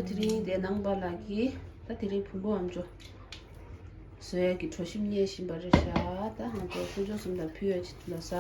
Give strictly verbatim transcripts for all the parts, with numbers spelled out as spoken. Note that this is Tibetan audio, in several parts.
དེ་རིང་དེ་ནང་པ་ལགས་ཀྱིས་ད་དེ་རིང་བོང་བུ་ཨམ་ཅོག་བཟོ་ཡས་ཀྱི་གྲོ་ཞིབ་རྙེད་བཞིན་པ་རེད་ཤག་ད་ང་ཚོ་དཀོན་མཆོག་གསུམ་ལ་ཕུལ་ཡས་ཅིག་ལ་ས།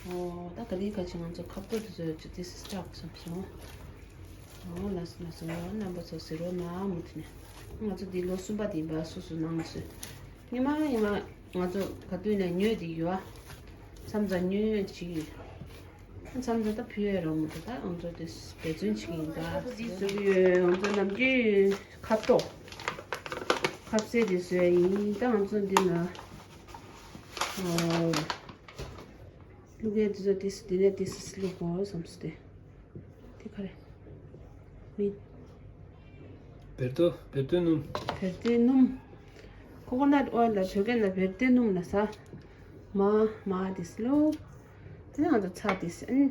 ཨོ་ད་ག་ལེ་ག་ཅིག་ང་ཚོ་ཁ་པར་དེ་བཟོ་ཡས་ཅིག་དེ་སི་སྐྲག་བསམ་སོང་། ཨོ་ལགས་སོ་ལགས་སོ། རྣམ་པ་ཚོ་གཟིགས་རོགས་གནང་མུ་མཐུད་ནས། ང་ཚོ་འདི་ལོ་གསུམ་པ་དེ་ཡིན་པ་སོ་སོ་ནང་ལ་བཟོས། སྔོན་མ་སྔོན་མ་ང་ཚོ་ག་དུས་ནས་ཉོས་དེ་ཡོད་ཨ། མཚམས་མཚམས་ཉོས་ཅིག་ཡོད། མཚམས་མཚམས་ད་ཕུལ་ཡས་རོགས་མི་འདུག་ད་ང་ཚོ་དེ་འབད་བརྩོན་བྱེད་ཀྱི་ཡིན་ད། འདི་བཟོ་གི་ཡོད། ང་ཚོ་ནམ་རྒྱུན་ཁ་དོག་ཁ་ཟས་དེ་བཟོ་ཡས་ཡིན། ད་ང་ཚོ་འདི་ན་ཨོ། བླུག་ཡས་དེ་ཚོ་ཏིས་དེ་ནས་ཏིས་བླུག་གོ་བསམ་སོང་སྟེ། དེ་ག་རེ། མིན། བེར་ཏོ་བེར་ཏོའི་སྣུམ། བེར་ཏོའི་སྣུམ། ཁོ་ཁོ་ནཊ་ཨོའི་ལ་བོད་སྐད་ན་བེར་ཏོའི་སྣུམ་ལ་ས། མ་མ་ཏིས་བླུག་དེ་ནས་ང་ཚོ་ཚྭ་ཏིས་ཨན།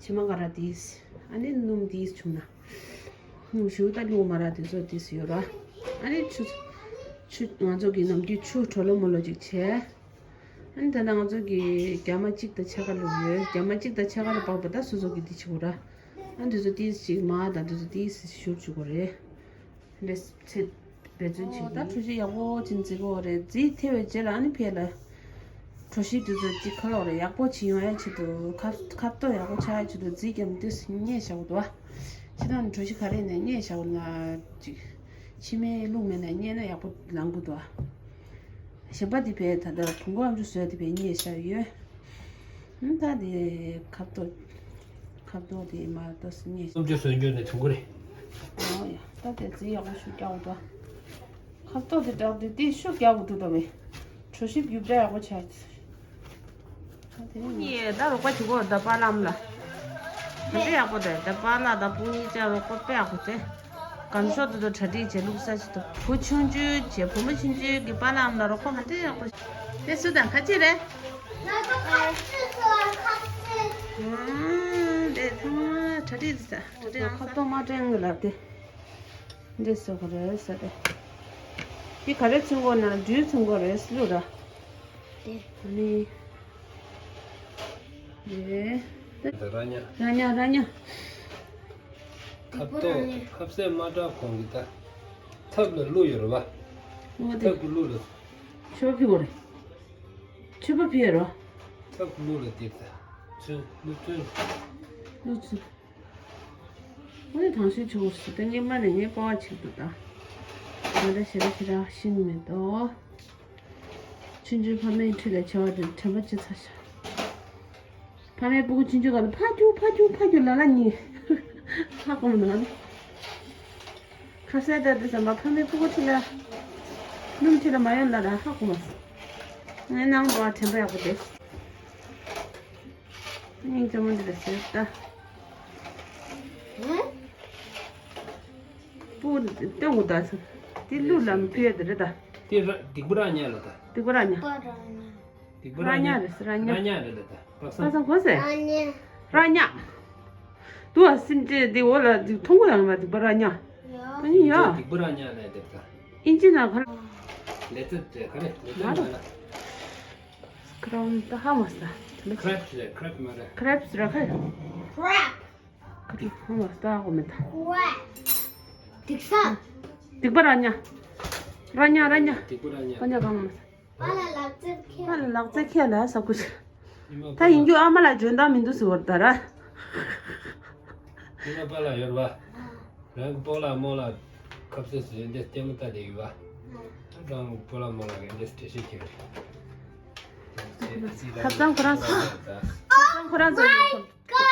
བྱེ་མ་ཀ་ར་ཏིས། ཨ་ནི་སྣུམ་ཏིས་བྱུང་ན། སྣུམ་ཞུ་ད་བླུག་མ་ར་དེ་ཚོ་ཏིས་ཡོད་ར། ཨ་ནི་ཆུ། ཆུ་ང་ཚོ་གི་ནམ་རྒྱུན་ཆུ་དྲོ་ལོ་མོ་ལོ་ཅིག་བྱས། ཨ་ནི་ད་ལྟ་ང་ཚོ་གི་རྒྱ་མ་གཅིག་དང་ཕྱེད་ཀ་བླུགས་ཡོད། རྒྱ་མ་གཅིག་དང་ཕྱེད་ཀ་ལ་བབས་པ་ད་སོ་སོ་གི་འདི་བྱེད་དགོས་ར། ཨ་འདི་ཚོ་ཏིས་ཅིག་མ་དང་འདི་ཚོ་ཏིས་བཞུར་བཅུག་དགོས་རེད། འདྲེ་ཚེ་འབད་བརྩོན་བྱེད་ཀྱི་ད་གྲོ་ཞིབ་ཡག་པོ་ཅིག་འཛིན་གོ་རེད། རྫིས་ཐེ་བའི་རྗེས་ལ་ཨ་ནི་ཕེ་ལ། གྲོ་ཞིབ་འདི་ཚོ་ཅིག་ཁ་ལོག་རེད། ཡག་པོ་བྱེད་ཡོང་ཡ་ཆེད་དུ་ཁ་ཁ་ཏོ་ཡག་པོ་ཆགས་ཡ་ཆེད་དུ་རྫིས་ཀྱང་ཏིས་རྙེད་བཞག་དགོས་འདུག་བ། ཕྱི་ནང་གྲོ་ཞིབ་ག་རེ་ནས་རྙེད་བཞག་ན་ཅིག་ཕྱི་མའི་བླུགས་མེད་ན་རྙེད་ན་ཡག་པོ་ལང་དགོས་འདུག་བ། གཞན་པ་འདི་བས་ད་ལྟ་བོང་གུ་ཨམ་ཅོག་བཟོས་དེ་བས་རྙེད་བཞག་ཡོད། ཨུམ་ད་དེ་ཁ་ཏོ་ཁ་ཏོ་དེ་མ་ཏོ་སི་རྙེད། ཨམ་ཅོག་བཟོས་འཇོག་ནས་བྱུང་གི་རེད། ཨོ་ཡ་ད་དེ་རྫིས་ཡག་པོ་ཤུགས་རྒྱག་དགོས་འདུག་བ། ཁ་ཏོ་དེ་དྲག་དེ་དེ་ཤུགས་རྒྱག་དགོས་འདུག་ད་བས། གྲོ་ཞིབ་རྒྱུ་འབྲས་ཡག་པོ་ཆགས། ཉེ་ད་རོགས་པ་བྱེད་གོ་ད་པཱ་ལགས་ལ། ད་དཔེ་ཡག་པོ་དེ་ད་པཱ་ལགས་ད་སྤུན་གཉིས་ཅག་རོགས་པ་དཔེ་ཡག་པོ་དེ། སྒམ་ཤོག་དེ་ཚོ་གྲ་སྒྲིག་བྱས་བླུགས་ས་ཞིག་ཏུ་བུ་ཆུང་ཆུང་བྱས་བུ་མོ་ཆུང་ཆུང་གི་པཱ་ལགས་ལ་རོགས་པ་ག་འདྲ་ཡག་པོ། དེ་སུ་དང་ཁ་ཅིག་རེད། ང་ཚོ་ཁ་ཆུ་ཚོ་ཁ་ཆུ། ཨང་དེ་ཚང་མ་གྲ་སྒྲིག་ས་གྲ་སྒྲིག་ཨང་ས། ཁ་ཏོ་མ་དྲན་གི་ལབ་དེ། འདི་སོ་ག་རེ་ཟེར་ཏེ། འདི་ག་རེ་ཚུན་གོ་ན་འབྲུའི་ཚུན་གོ་རེད་ལུ་ར། དེ། ནི། དེ། ར་ཉ། ར་ཉ་ར་ཉ། ཁབ་ཏོ་ཁབ་སེ་མ་དྲག་གོང་གི་ད། ཐབ་ལ་ལུ་ཡོད་ར་བ། འོ་དེ། ཐབ་ཀྱི་ལུ་ལ། ཆོ་ཕི་གོ་རེ། ཆུ་པ་ཕི་ཡོད་ར། ཐབ་ཀྱི་ལུ་ལ་དེ་ད། ཆུ་ལུ་ཐུན། ལུ་ཆུ། ཨ་ནི་དང་ཤོས་ཆུ་བོ་ཞིག་ཏུ་ངས་མ་ནས་ངས་ཀོ་བ་ཆིག་ཏུ་ད། ང་ད་ཞེ་ར་ཞེ་ར་ཤིན་མེད་དོ། ཆུང་ཆུང་ཕ་མའི་ཁྲིད་ལ་བྱ་བ་དེ་དྲན་པ་ཅི་ཚ་ཤ། ཕ་མའི་སྤུ་གུ་ཆུང་ཆུང་ག་ལ་ཕ་ཁྱུ་ཕ་ཁྱུ་ཕ་ཁྱུ་ལ་ལ་གཉིས། ཧ་གོ་མི་འདུག་ཨ་ནི། ཁ་ཟས་ད་དེ་ཙམ་པ་ཕ་མའི་སྤུ་གུ་ཁྲིད་ལ། སྣུམ་ཁྲིད་ལ་མ་ཡོང་ལ་ད་ཧ་གོ་མ་སོང་། ངའི་ནང་པ་དྲན་པ་ཡག་པོ་དེ། སྙིང་རྗེ་མོ་འདི་ལ་ཟེར་ད། ཧུམ། སྤུ་གུ་སྟོན་དགོས་ད་ཟེར། དེ་ལུག་ལ་མི་ཕུལ་ཡ་དེ་རེད་ད། དེ་ར་སྡིག་པ་ར་ཉག་ལ་ད། སྡིག་པ་ར་ཉག་སྡིག་པ་ར་ཉག་ར་ཉག་རེད་ཟེར་ར་ཉག་ར་ཉག་རེད་ལ་ད། པ་སངས། པ་སངས་གོ་ཟེར། ར་ཉག་ར་ཉག་དུ་བ་སེམས་ཅན་དེ་འོ་ལ་དེ་མཐོང་གོ་ཡང་མ་སྡིག་པ་ར་ཉག་ད་ཡིན་ཡ། སྡིག་པ་ར་ཉག་ལ་དེ་ད། ཨིན་ཇི་ན་ག་རེ། ལེ་ཙེ་དེ་ག་རེ་ལེ་ཙེ་མ་ལ། ཀ་རོན་ད་ཧ་མ་ས། ཁྲེབ་རེད་ཁྲེབ་མ་རེད། ཁྲེབ་ར་ཁ། ཁྲེབ། ཁྲེབ་ཧ་མ་ས་ཧ་མ་ད། ཁྲེབ། སྡིག་ས། སྡིག་པ་ར་ཉག་ར་ཉག་ར་ཉག་སྡིག་པ་ར་ཉག་ར་ཉག་གང་མ་ས། པཱ་ལགས་ལག་རྩལ་ཁྱེར། པཱ་ལགས་ལག་རྩལ་ཁྱེར་ལ་ས་ཀུ་ཤ། ཉི་མ་ད་ཡིན་རྒྱུ་ཨ་མ་ལ་འཇོན་ཐང་མི་འདུག་ཟེར་བར་ད་ར། ཉི་མ་པཱ་ལགས་ཡོད་རེད་པ། རང་གི་སྤོ་ལགས་རྨོ་ལགས་ཁབ་སེ་སུ་ཡོད་འདི་ལྟད་མོ་ལྟ་བསྡད་ཡོད་པ། རང་གི་སྤོ་ལགས་རྨོ་ལགས་ཡོད་འདི་འགྲེལ་བཤད་ཁྱེར་རེད། ཁ་རྩང་ཁོ་རང་ཚོ། ཁ་རྩང་ཁོ་རང་ཚོ་ཡིན་ཁོ།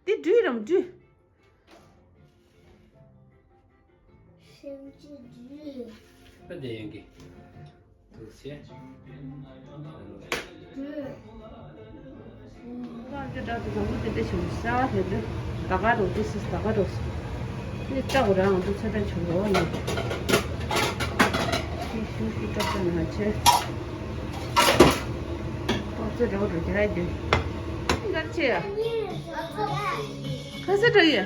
འདི་འབྲུ་རམ་འབྲུ། སེམས་ཅན་འདི། ད་དེ་ཡིན་གི། དུ་ཆེ། ད་ཅི་འདྲ་དུ་དང་པོ་དེ་འདྲ་བྱུང་ས་དེ་འདྲ་ད་ག་རུ་དེ་སི་ད་ག་རུ་སི། དེ་ལྟ་བུ་རང་དུ་ཚོད་ལྟ་བྱུང་རོགས་གནང་། ཤི་ཤི་ཤི་སྐྲག་པ་ན་ཆེ། ཏོག་ཙེ་རོགས་རུ་རྒྱ་ར་རྒྱུ། འདར་ཆེ་ཡ། ཁ་ས་འདྲ་ཡི།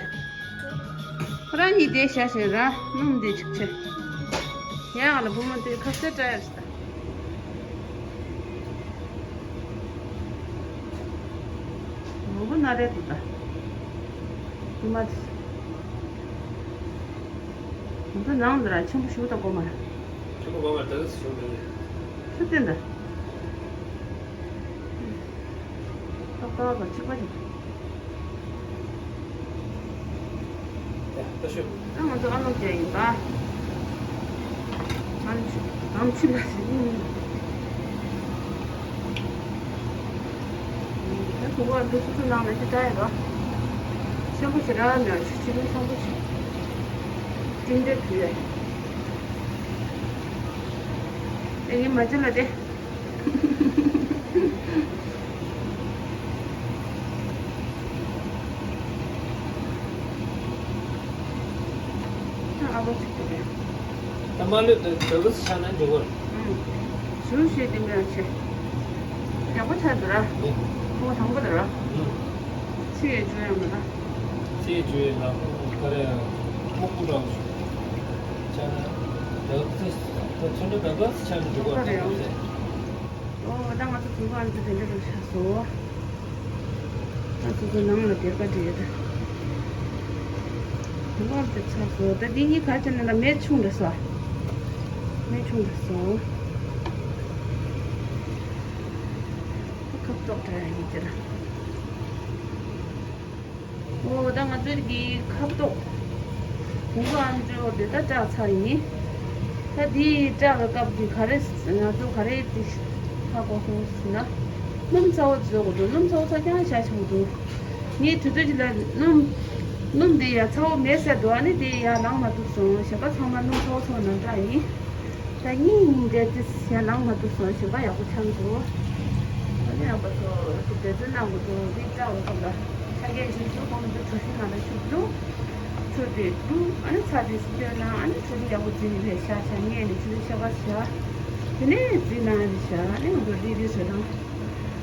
ཁོ་རང་གཉིས་བསྡད་བཞག་ཞིག་ར་སྣུམ་འདི་ཆིག་ཆེ། ཡང་ལ་བུ་མོ་དེ་ཁ་ཟས་སྤྲད་ཡ་རེད་ད། ངོ་བོ་ན་རེད་འདུག་ད། བུ་མ་དེ། ང་ཚོ་ནང་ལ་ཆེན་པོ་ཞིག་དང་དགོས་མ་རེད། ཆུ་མོ་བ་བར་དུ་ཞུ་གི་ཡོད། ཆུ་བསྟན་ད། ཏག་ཏག་ལ་གཅིག་པ་ཞིག་ཡ། ད་ཞུ། ད་ང་ཚོ་ཨ་ལོག་རྒྱག་ཡིན་པ། ཨ་ལོག་ཞུ། དམ་ཆུ་ལ་ཞིག་ཡིན། ད་དུ་བ་འདི་སུ་སུ་ནང་ནས་ཅི་ལྟ་ཡ་རོ། ཆེན་པོ་ཞིག་ར་ནས་ཆུ་ཆུ་མི་ཆེན་པོ་ཞིག་ཏིང་འདྲེ་བུ་ཡ། ཨེ་ཡིན་མ་ཅི་ལ་དེ། ཨ་བོ་ཅིག་ཏུ་རེད། ད་མ་ལོས་དེ་དེ་གི་ཆ་ན་འགྲིག་གོ། ཨུམ། ཞུ་ཞེས་དེ་འདྲ་ཆེ། ཡག་པོ་ཆགས་འདུག་ར། ཨུམ། ཁོ་དང་པོ་དེ་ར། ཨུམ། ཆི་ཡོད་ཅུ་ཡང་མི་ད། ཆི་ཡོད་ཅུ་ཡོད་ལ། ཁ་རེ་སྨུག་པོ་འདྲ་བོ་ཆགས་ན། དེ་གི་ད་ཚོན་འདྲ་དེ་གི་ཆ་ན་འགྲིག་གོ། ཁ་རེ་ཡང་། ཨོ། ད་ང་ཚོ་དུས་བབ་འདི་དེ་འདྲ་རུ་ཆགས་སོང་། ད་སོ་སོའི་ནང་ལ་སྡེར་ཁ་བྲིས་ཡོད་ད། དུས་བབ་དེ་ཆགས་སོང་། ད་འདི་གཉིས་ག་ཅི་ན་ལ་མེ་ཆུང་འདྲ་སོ། མེ་ཆུང་འདྲ་སོ། ད་ཁབ་ཏོག་འདྲ་ཡང་ཡིན་གྱི་ར། ཨོ། ད་ང་ཚོའི་གི་ཁབ་ཏོག་གུང་ཁ་ཨམ་ཅོག་དེ་ད་བཀྲག་ཚར་ཡིན། ད་དེའི་བཀྲག་གི་སྐབས་ཀྱི་ག་རེ་ང་ཚོ་ག་རེ་དེ་ཧ་གོ་སོང་ཟེར་ན། སྣུམ་ཚ་བོ་བཟོ་དགོས་འདུག་སྣུམ་ཚ་བོ་ཚ་རྐྱང་བཞག་ཆོག་འདུག་ངས་དུས་ཚོད་ཅིག་ལ་སྣུམ་སྣུམ་དེ་ཡ་ཚ་བོ་མེད་ཟེར་འདུག་ཨ་ནི་དེ་ཡ་ལངས་མ་ཐུབ་སོང་། གཞན་པ་ཚང་མ་སྣུམ་ཚ་བོ་ཚ་བོ་ནང་བཀྲག་ཡིན། ད་ཡིན་ཡིན་དེ་ཙི་ཞེ་ལངས་མ་ཐུབ་སོང་། ཞོགས་པ་ཡག་པོ་ཆགས་འདུག་ཨ་ནི་ཡག་པོ་ཚོ་འབད་བརྩོན་གནང་དགོས་འདུག་འདི་བཀྲག་འོང་སྐབས་ལ་ཆ་རྐྱེན་ཞིག་འདུག་ཁོང་ཚོ་གྲོ་ཞིབ་ནང་ལ་ཆུ་བླུགས། ཆུ་དེ་བླུགས། ཨ་ནི་ཚྭ་དེ་བཏོན་ན། ཨ་ནི་ཆུ་དེ་ཡག་པོ་བརྫིས་ནས་ཕར་བཞག་བཞག་ངས་ནི་ཆུ་དེ་ཆད་པ་བཞག་དེ་ནས་བརྫིས་གནང་རེ་བཞག་ཨ་ནི་ང་ཚོ་རིལ་རིལ་བཟོས་དང་།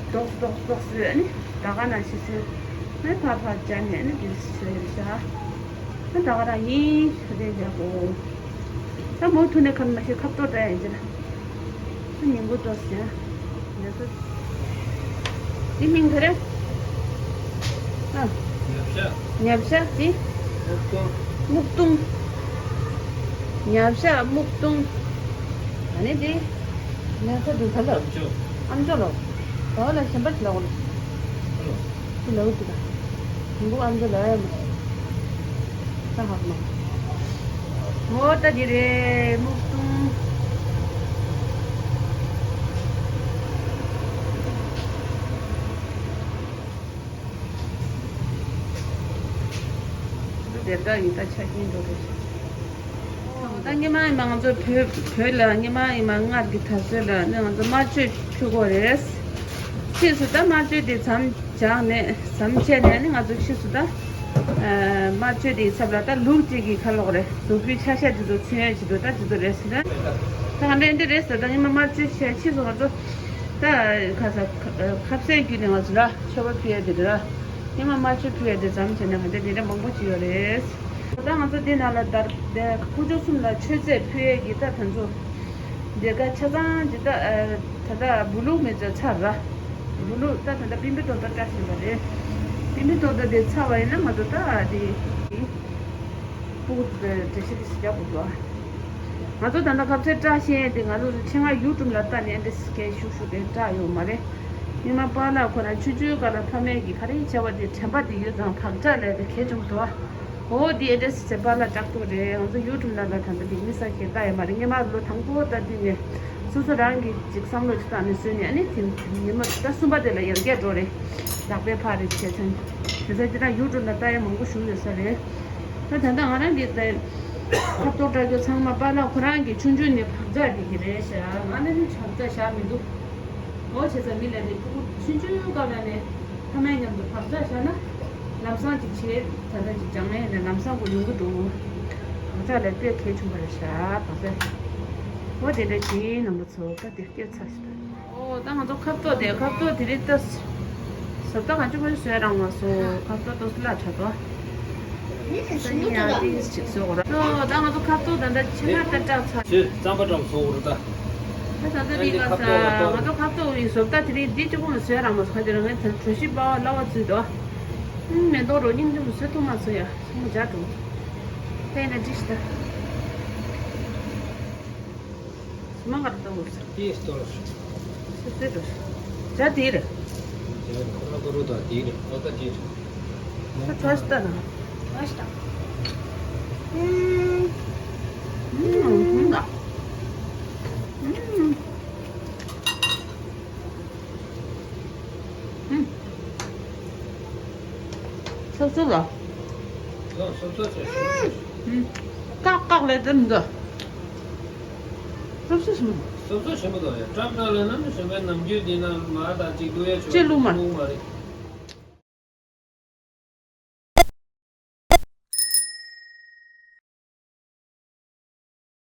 རྡོག་རྡོག་རྡོག་བཟོས། ཨ་ནི་ད་ག་ནང་བཞིན་བཟོས། ཨ་ནི་ཕར་ཕར་སྦྱར་ནས་ཨ་ནི་འདི་བཟོས་རེ་བཞག་ཨ་ནི་ད་ག་རང་ཡིན་ཞུ་དེ་བཞག་གོ་ད་མོ་ཐུག་ནས་ཁམས་མ་ཤེས་ཁབ་ཏོ་འདྲ་ཡིན་ཅི་ལ། ཉིན་གུང་ཏོག་ཙམ། འདི་མིང་ག་རེ། ཨ། ཉབ་ཤ། ཉབ་ཤ་དེ། སྨུག་ཏུང་། སྨུག་ཏུང་། ཉབ་ཤ་སྨུག་ཏུང་། ཨ་ནི་དེ། ཉབ་ཤ་དུ་ཁ་ལ། ཨམ་ཅོག་ཨམ་ཅོག་ལོ། ད་བ་ལ་གཞན་པ་ཞིག་ལ་འོ་ལ། ཁ་ལོ། དེ་ལ་འུ་ཅི་ད། དེ་འགོ་ཨམ་ཅོག་ལ་ཡ་མ། ད་ཧག་མ། འོ་ད་དེ་རེད་སྨུག་ཏུང་། འདི་སྡེར་ཁ་ཡིན་ད་ཆ་རྐྱེན་འགྲོ་རེད། ད་སྔོན་མ་ཡིན་མ་ང་ཚོ་བོད་བོད་ལ་སྔོན་མ་ཡིན་མ་སྔར་གྱི་དར་སྲོལ་ལ་ནི་ང་ཚོ་དམར་མཆོད་ཕུལ་དགོས་རེད། ཕྱིས་སུ་ད་དམར་མཆོད་དེ་མཚམས་བཞག་ནས་མཚམས་བཅད་ནས་ནི་ང་ཚོ་ཕྱིས་སུ་ད་དམར་མཆོད་དེའི་ཚབ་ལ་ད་ལུག་གཅིག་གི་ཁ་ལོག་རེད། གཟུགས་པོའི་ཆ་ཤས་དེ་ཚོ་མཚོན་ཡས་བྱེད་དུ་ད་དེ་ཚོ་རེད་ཟེར་ན། ད་ང་འདྲ་འདི་རེད་ཟེར། ད་སྔོན་མ་དམར་མཆོད་བྱས་ཕྱིས་སུ་ང་ཚོ་ད་ཁ་ས་ཁ་ཟས་བརྒྱུད་ནས་ང་ཚོ་ར་མཆོད་པ་ཕུལ་ཡས་དེ་ར། ཉི་མ་དམར་མཆོད་ཕུལ་ཡས་དེ་ཙམ་བྱས་ན་ང་ཚོ་དེ་འདྲ་མང་པོ་ཅིག་ཡོད་རེད། ད་ང་ཚོ་འདི་ནང་ལ་དར་དེ་ཁོང་ཚོ་གསུམ་ལ་མཆོད་རྫས་ཕུལ་ཡས་ཀྱི་ད་ད་ཚོ་འདི་ག་ཆ་ཚང་འདི་ད་ད་ལྟ་བུ་ལུག་མི་ཚོ་ཚར་ར། བུ་ལུག་ད་ད་ལྟ་པིན་པི་ཏོག་ཏོ་བཀྲ་ཤིས་པ་རེད། པིན་པི་ཏོག་ཏོ་དེ་ཚར་བ་ཡིན་ན་ང་ཚོ་ད་དེ་སྤུ་གུ་འགྲེལ་བཤད་དེ་ཞིག་རྒྱག་དགོས་འདུག་ང་ཚོ་ད་ལྟ་ཁ་ཟས་བཀྲ་ཤིས་དེ་ང་ཚོ་ཆེད་མངགས་ཡུ་ཊུབ་ལ་བལྟས་ནས་འདི་སྐད་ཤུགས་ཤུགས་དེ་བཀྲ་ཡོད་མ་རེད། ཉི་མ་པཱ་ལགས་ཁོ་རང་ཆུང་ཆུང་སྐབས་ལ་ཕ་མས་ཀྱིས་ག་རེ་བྱས་པ་དེ་དྲན་པ་དེ་ཡོད་ཙང་བག་ཆགས་ལས་དེ་གལ་ཆེན་པོ་འདུག་འོ་དེ་ཨེ་འདྲ་ཞིག་བྱས་པཱ་ལགས་སྐྲག་ཐུག་རེད། ང་ཚོ་ཡུ་ཊུབ་ནང་ལ་ད་ལྟ་དེ་མི་ས་ཁྱེར་ལྟ་ཡོད་མ་རེད། སྔོན་མ་ལོ་དང་པོ་ལྟ་དུས་ནས་སོ་སོ་རང་གིས་ཅིག་བསམ་བློ་ཅིག་བཏང་ནས་བཟོས་ནས་ཨ་ནི་དེ་ཉི་མ་ད་གསུམ་པ་དེ་ལ་ཡར་རྒྱས་འགྲོ་རེད། ལག་པའི་ཕར་རེ་བྱས་ཚང་དེ་ཚ་དེ་དང་ཡུ་ཊུབ་ལ་ལྟ་ཡ་མང་པོ་བྱུང་ཡོད་ས་རེད། ད་ད་ལྟ་ང་རང་གི་དེ་ཁ་ཐོག་འདྲ་རྒྱུ་ཚང་མ་པཱ་ལགས་ཁོ་རང་གི་ཆུང་ཆུང་ནས་བག་ཆགས་དེ་གི་རེད་ཤག་ང་ནི་ནི་བག་ཆགས་བཞག་མི་འདུག་འོ་བྱས་ཙང་མི་ལ་ནི་ཕྲུ་གུ་ཆུང་ཆུང་སྐབས་ལ་ནས་ཕ་མའི་མཉམ་དུ་བག་ཆགས་བཞག་ན་ལམ་སང་ཅིག་བྱེད་ད་ལྟ་ཅིག་སྦྱང་ནས་ནས་ལམ་སང་གོ་ཡོང་གི་འདུག་བག་ཆགས་ལས་དཔེ་གལ་ཆེན་པོ་རེད་ཤག་བག་ཆགས། འོ་དེ་འདྲ་བྱེད་རྣམ་པ་ཚོ་ད་དེ་སྐད་ཆ་ཞིག་རེད། ཨོ་ད་ང་ཚོ་ཁ་ཏོག་དེ་ཁ་ཏོག་དེ་རིགས་ད་བཟོ་ལྟ་གང་ཅི་མ་བཟོས་རང་མ་སོང་། ཁ་ཏོག་ཏོག་སླ་དྲག་ཏོ། ད་ཡིན་ཡང་ཏིས་ཅིག་བཟོ་དགོས་ར། ཨོ་ད་ང་ཚོ་ཁ་ཏོག་ད་ད་ཆེ་ན་ད་སྐྲག་ཚར། ཞེས་རྩམ་པ་འདྲ་བཟོ་དགོས་ར་ད། ད་ད་ད་རིག་ག་ས་ང་ཚོ་ཁ་ཏོག་ཡི་བཟོ་ལྟ་དེ་རིགས་འདི་གཅིག་པོ་མ་བཟོས་རང་མ་སོང་། ཁ་ཅིག་རང་ངའི་ད་གྲོ་ཞིབ་པ་བ་སླ་བ་བརྩིས་ཏོ། མེ་ཏོག་རོ་སྙིང་རྗེ་མ་བཟོས་ཐུབ་མ་སོང་ཡ། ཚང་མ་འཇག་འགྲོ། ད་ཡིན་ན་འགྲིག་ཤི་ད། མ་གར་ཏོ་བུ་ས། དེ་སྟོར། སི་སི་རུ། ཇ་དེ་རེད། ཇ་ཁོ་ན་ཁོ་རུ་དང་དེ་རེད། ཨོ་ད་དེ་རེད། ས་ཐོས་ཏ་ན། ཨ་ཤ། ཨུམ། ཨུམ། ཧུམ་ད། ཨུམ། ཨུམ། སོབ་སོབ་ལ། ལོ་སོབ་སོབ་བྱས་སོབ་སོབ། ཨུམ། ཀག་ཀག་ལས་དེ་མི་འདུག་སོབ་སོབ་ཞིམ། སོབ་སོབ་ཞིམ་པོ་འདུག་ཡ། ཀྲབ་ཀྲབ་ལས་ན་ནི་ཞིམ་པའི་ནམ་རྒྱུན་འདི་ན་མར་དང་གཅིག་བླུག་ཡ་ཆུ་ཅི་བླུག་མ། བླུག་མ་རེད།